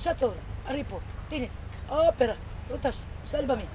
Sator, Aripo, Tinit, Opera, Rutas, Salvame.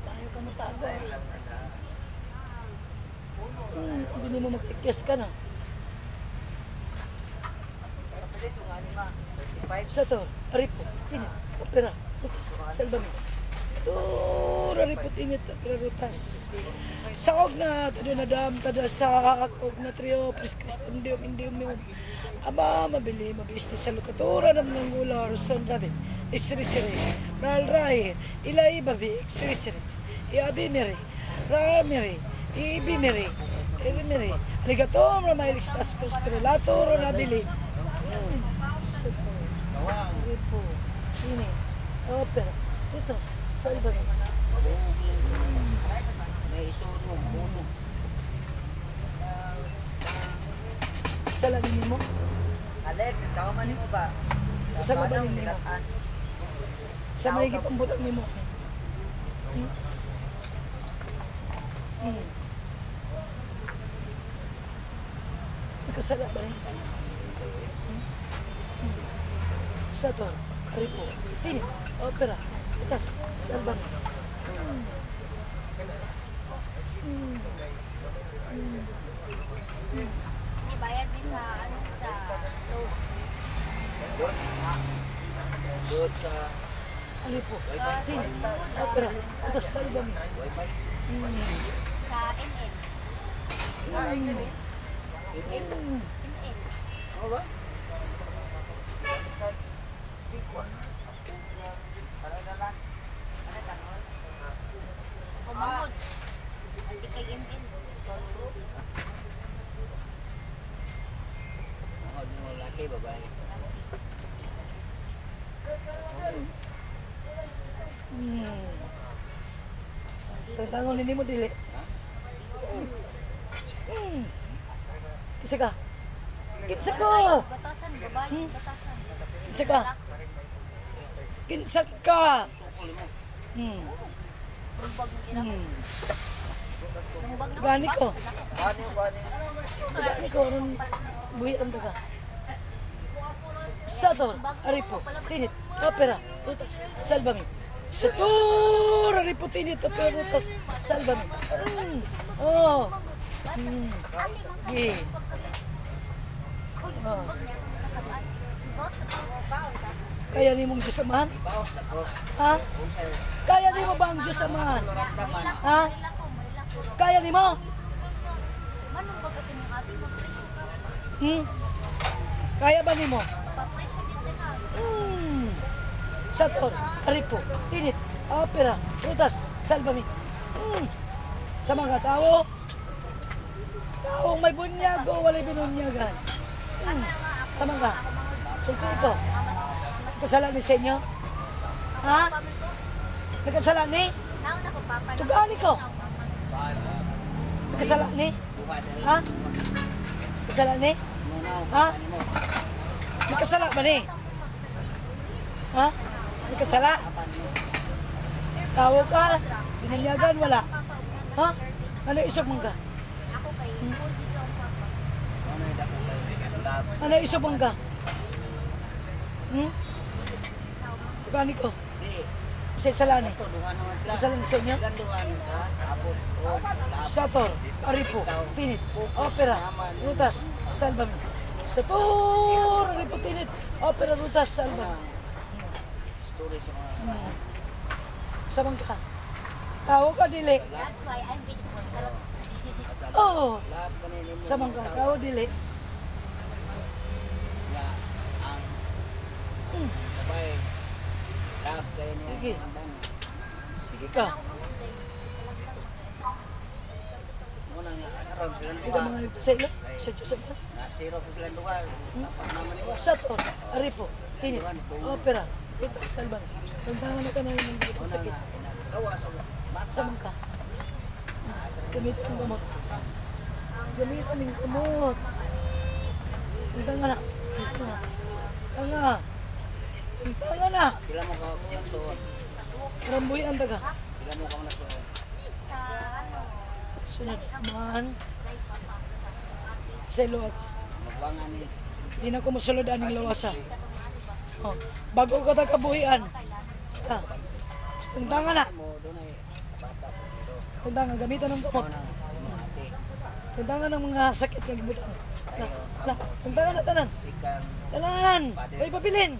Tayo ka matago. Hindi mo mag-kiss ka na. Sator, Aripo, Tinit, Opera, Rutas, Salvame. Tor, Aripo, Tinit, Opera, Rutas. Saog na, tada na dam, tada sak, og na trio, pris Kristum Deum, Indium meum. Ama, mabili, mabisti sa lutatura ng nanggula, Ruson Rabi, Isri-siris, Ral Rai, Ilay Babi, Isri-siris, Iabi Miri, Ra Miri, Ibi Miri, Iri Miri, Arigato, Ramailistas, Conspirilato, Ronabili. Sator, Aripo, Tinit, Opera, Rutas, Salvame. May isunog, uno. Kasalanan nimo? Alex, ikaw man nimo ba? Kasama ba nimo? Sa may gipambutang nimo? Hmm? Hmm. Nakasala ba ni? Hmm? Hmm. Sator, Aripo, Tinit, Opera, Utas, Salvame. May bayad ni sa ano sa stove. Doon sa Aripo, Tinit, Opera, Utas, Salvame. wifi. Sa NN. NN. Oo ba? Kumamod. Ati kay NN. Mga mo laki babae. Tantangon ni mo dili. Kinsa ka? Kinsa ka? Batasan, babae, batasan. Kinsa ka? Kinsa ka? Rumbag ng ina. Rumbag na. Gani ko. Bani, bani. Gani ko ron buhi ang daga. Sator, Aripo, Tinit, Opera, Rutas, Salvame. Sator, Aripo, Tinit, Opera, Rutas, Salvame. Oh. Gi. Oh. Kaya nimo ang Diyos Amahan? Ha? Kaya nimo ba ang Diyos Amahan? Ha? Kaya nimo? Manong ba kasi mong ate magpresyo ka? Hmm? Kaya ba nimo? Papresyo din ha. Sator, Aripo, Tinit, Opera, Rutas, Salvame. Sa mga tao, taong may bunyag o walay binunyagan. Sa mga, sulti ko. Nagkasala ni sa inyo? Ha? Nagkasala ni? Tugaan ko. Nagkasala ni? Ha? Nagkasala ni? Ha? Nagkasala ba ni? Ha? Nagkasala? Tao ka? Binunyagan? Wala? Ha? Ano isog mong ka? Ako kay full dito ang papa. Ano isog mong ka? Hmm? Tugaan ko. Sa sala ni. Kasala ni sa inyo? Sator, Aripo, Tinit, Opera, Rutas, Salvame. Sator, Aripo, Tinit, Opera, Rutas, Salvame. Samang ka. Tao ka, dili. That's why I'm beautiful. Charot. Oo. Samang ka, tao, dili. Sige. Sige ka. Kita mga nagpasaylo sa Diyos ang Sator, Aripo, Tinit, Opera, Rutas, Salvame. Tantangan na ka na yung mga sakit. Samang ka. Gamitin ang gamot. Gamitin ang gamot. Tantangan na. Tantangan. Tantangan na. Sila mo ka nasuot. Rambuy ang taga. Sila mo ka nasuot. Sa ano, Sunod. Man. live papa. Sa ilo ako. Magwangan ni. Di na ko mosulod aning lawasa. Oh, bago ka ta kabuhian. Ha. Tungtanga na. Tungtanga gamitan ng gamot. Tungtanga ng mga sakit nga gibutang. Na, na, tungtanga na tanan. Tanan. Way pabilin.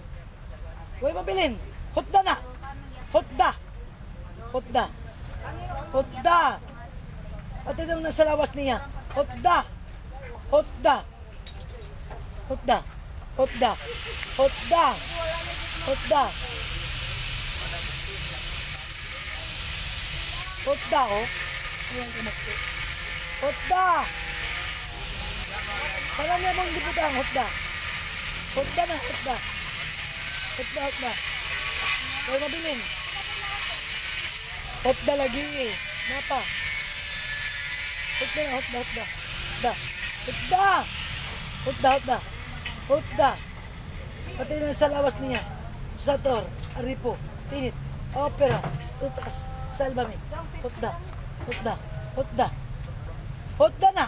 Way pabilin. Hutda na. Hutda. Hutda. Hutda. At ito nasa lawas niya. Hutda. Hutda. Hutda. Hutda. Hutda. Hutda. Hutda, oh. Ayan, kumakto. Hutda! Tanan niya mong gibutang, hutda. Hutda na, hutda. Hutda, hutda. Kaya mabilin. Hutda lagi eh. Napa. Hutda na, hutda, hutda. Hutda. Hutda! Hutda, hutda. Hutda. Pati na sa lawas niya. Sator, Aripo, Tinit, Opera, Utas, Salvame. Hutda. Hutda. Hutda. Hutda na!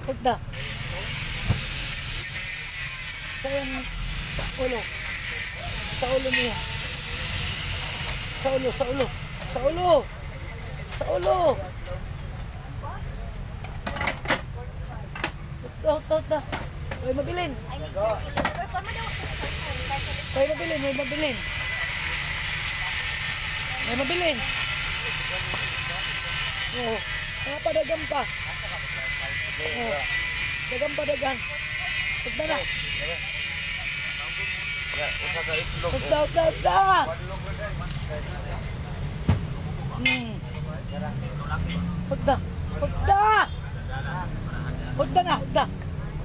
Hutda. Sa iyang ulo. Sa ulo niya. Sa ulo, sa ulo. Sa ulo! Sa ulo! Hutda, hutda, hutda. Way mabilin. Way mabilin, way mabilin. May mabilin. Oo. Napadagan pa. Oo. Dagan pa dagan. Hutda na. Hutda, hutda, hutda. Hutda. Hutda. Hutda na, hutda.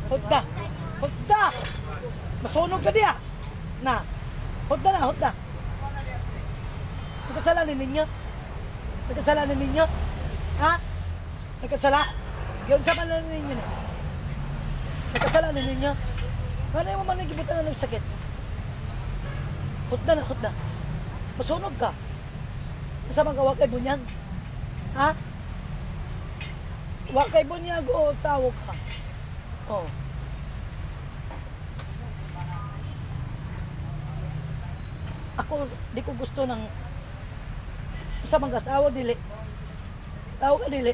Hutda. Hutda. Masunog ka diya. Na. Hutda na, hutda. Nagkasalanan ninyo? Nagkasalanan ninyo? Ha? Nagkasala? Gawin sa man ninyo na. Nagkasalanan ninyo? Ano yung man nagibutan na ng sakit? Hutda na, hutda. Masunog ka. Masa man ka, wakay bunyag? Ha? Wakay bunyag o tao ka? Oh. Ako, di ko gusto ng sa mga tao dili. Tao ka dili.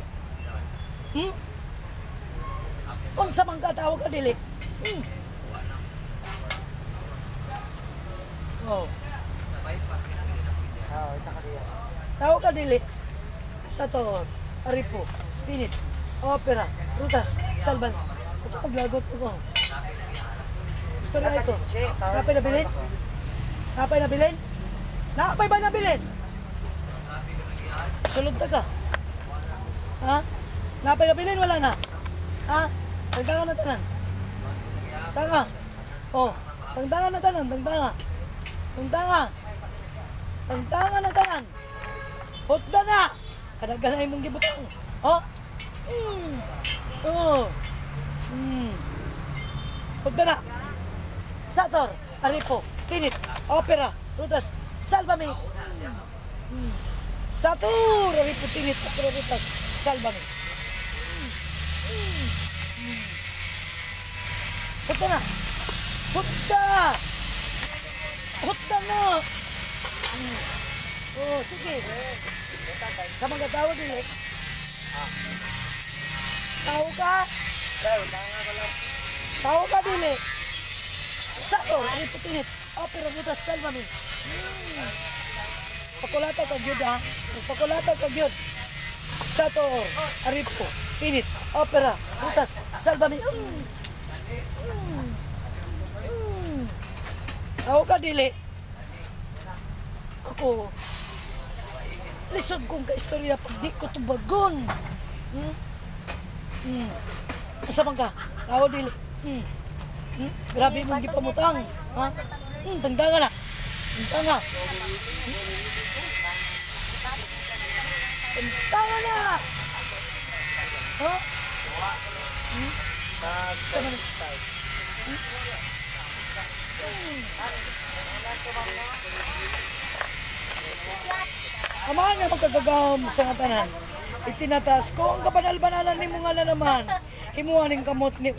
Hmm? Kung sa mga tao ka dili. Hmm. Oh. Tao ka dili. Sator, Aripo, Tinit, Opera, Rutas, Salvan. Ito maglagot ko. Istorya ito. Napay nabilin? Napay nabilin? Napay ba nabilin? Sulod ta ka. Ha? Napay nabilin? Wala na. Ha? Tangtanga na tanan. Tanga. Oh. Tangtanga na tanan. Tangtanga. Tangtanga. Tangtanga na tanan. Hutda na. Kadaganay mong gibutang. Oh. Mm. Oh. Mm. Hutda na. Sator, Aripo, Tinit, Opera, Rutas, Salvame. Mm. Sator, Aripo, Tinit, Opera, Rutas, Salvame. Mm. Mm. Hutda na. Hutda. Hutda na. Mm. Oh, sige. Sa mga tao din eh. Tao ka? Tao ka dili. Sator, Aripo, Tinit, Opera, Rutas, Salvame. Mm. Pakulata ka gyud ha. Pakulata ka gyud. Sator, Aripo, Tinit, Opera, Rutas, Salvame. Mm. Mm. Mm. Tao ka dili. Ako lisod kong kaistorya pag di ko tubagon. Hmm? Hmm. Asa man ka? Tao dili. Hmm. Hmm? Grabe mong gipamutang. Ha? Hmm, tangtanga na. Tangtanga. Tangtanga na. Ha? Hmm? Asa man? Hmm? Hmm. Amahan nga magkagagahom sa nga tanan. Itinatas ko ang kabanal-banalan ni mga naman. Himuha ning kamot ni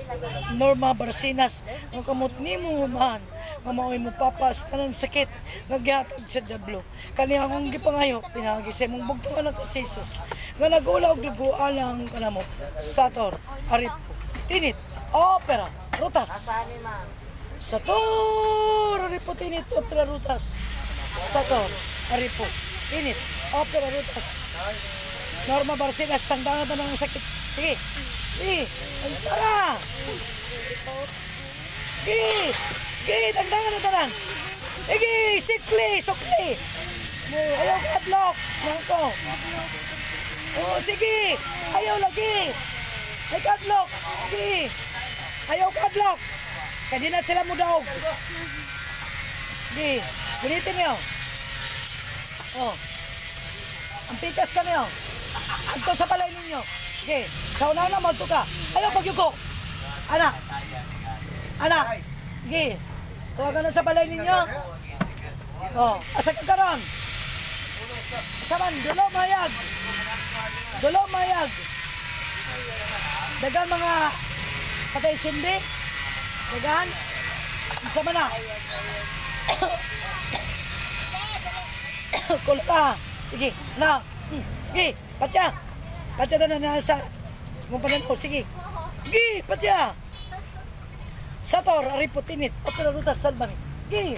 Norma Barcinas, ang kamot nimo man, nga maoy mo papas tanan sakit nga gihatag sa dyablo. Kani akong gipangayo pinaagi sa imong bugtong anak si Jesus, nga nagula og dugo alang kanamo. Sator, Aripo, Tinit, Opera, Rutas. Sator, Aripo, Tinit, Opera, Rutas. Sator, Aripo, Tinit, Opera, Rutas. Norma Barcinas, tangdangan na ng sakit. Sige, sige, tara! Sige, sige, tangdangan na tanan. Sige, sikli, sukli. Ayaw ka adlock. Nangko. Oo, sige. Ayaw lagi. Ay kadlok. Sige. Ayaw kadlok. Kaya di na sila mo daw. Sige, gunitin niyo. Oh. Ang pikas ka niyo. Adto sa balay ninyo. Sige, sa una na magto ka. Ayaw pagyuko. Ana. Ana. Sige. Tawagan na sa balay ninyo. Oh, asa ka karon? Asa man dulo mayag. Dulo mayag. Dagan mga patay sindi. Dagan. Unsa man na? Kulta. Sige, na. Sige, patya. Patya na na sa mong pananaw. Sige. Sige, patya. Sator, Aripo, Tinit, Opera, Rutas, Salbami. Sige.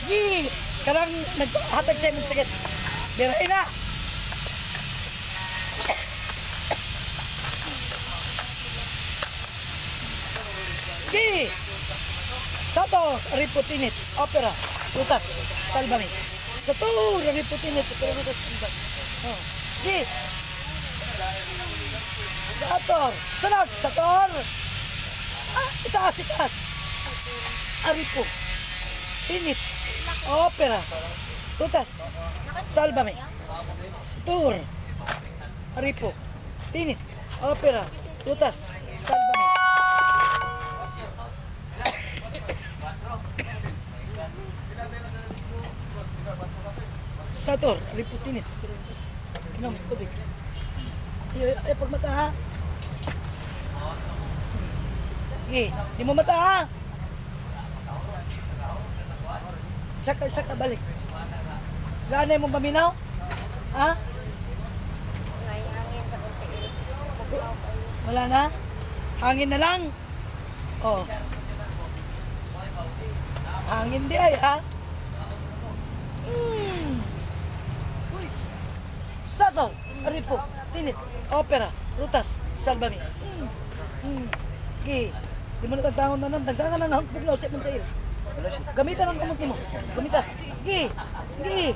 Sige. Karang naghatag sa imong sakit. Dira na. Sige. Sator, Aripo, Tinit, Opera, Rutas, Salbami. Sator, Aripo, Tinit, Opera, Rutas, Salbami. Oh. Sige. Sator. Sunod, Sator. Ah, itaas, itaas. Aripo. Tinit. Opera. Rutas. Salbame. Sator. Aripo. Tinit. Opera. Rutas. Salbame. Sator. Aripo. Tinit. Opera. Rutas. Inom, tubig. Ay, ay, pagmata ha. Sige, di mo mata ha. Saka, saka, balik. Ganay mo paminaw? Ha? Hangin sa kunti. Wala na? Hangin na lang? Oh. Hangin di ay ha? Uy. Sato, Aripo, Tinit, Opera, Rutas, Salbami. Gi, di mo natagtangon na nang, tagtangan na ng bugnaw sa imong tail. Gamitan ang kamot nimo. Gamita. Gi, gi,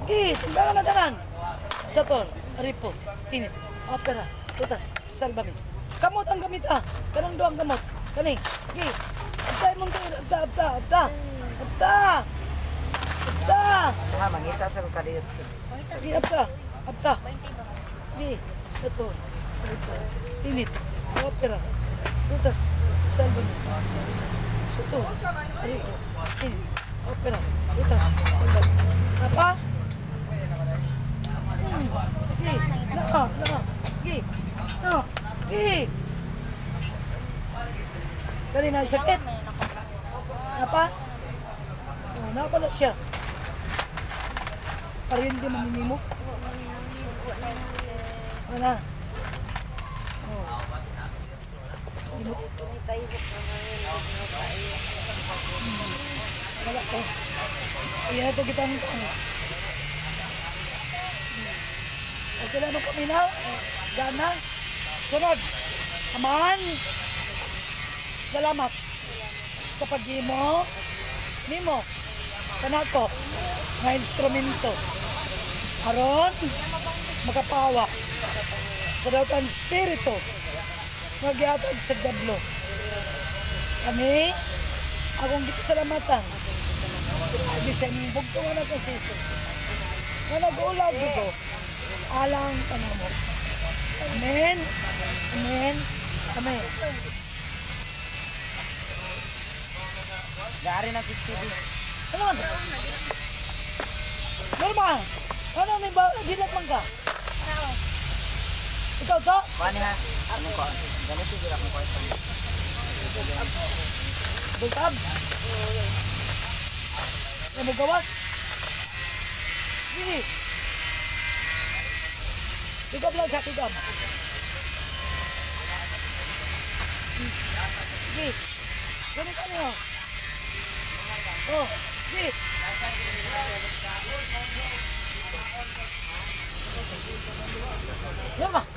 gi, tagtangan na tanan. Sator, Aripo, Tinit, Opera, Rutas, Salbami. Kamot ang gamita. Kanang duang kamot. Kani, gi. Abta imong tail, abta, abta, abta. Abta. Abta. Ha, mangita sa kadiyot. Gi, abta, abta. Gi, Sator, Aripo, Tinit, Opera, Rutas, Salbami. Sator, Aripo, Tinit, Opera, Rutas, Salbami. Napa? Gi, naa, naa, gi, naa, gi. Dali na, sakit. Napa? Oh, napa na siya. Parindi man nimo. Wala. Oh. Wala ko. Iyan ito kita ng ano. Okay lang mo paminaw. Gana. Sunod. Aman. Salamat sa paghimo nimo kanako nga instrumento aron makapawa sa daotan espiritu nga gihatag sa dyablo. Kami akong gipasalamatan pinaagi sa imong bugtong anak nga si Jesus nga nag-ulag dugo alang kanamo. Amen. Amen. Amen. Gaari ng 50. Ano man? Norma! Ano may ba dilat man ka? Ikaw to? Kuha ha. Ano ko? Ganito jud akong kwarta. Bultab. Ano mo gawas? Sige. Ikaw lang sa tigam. Sige. Ganito niyo. Oh, sige. Yan ba?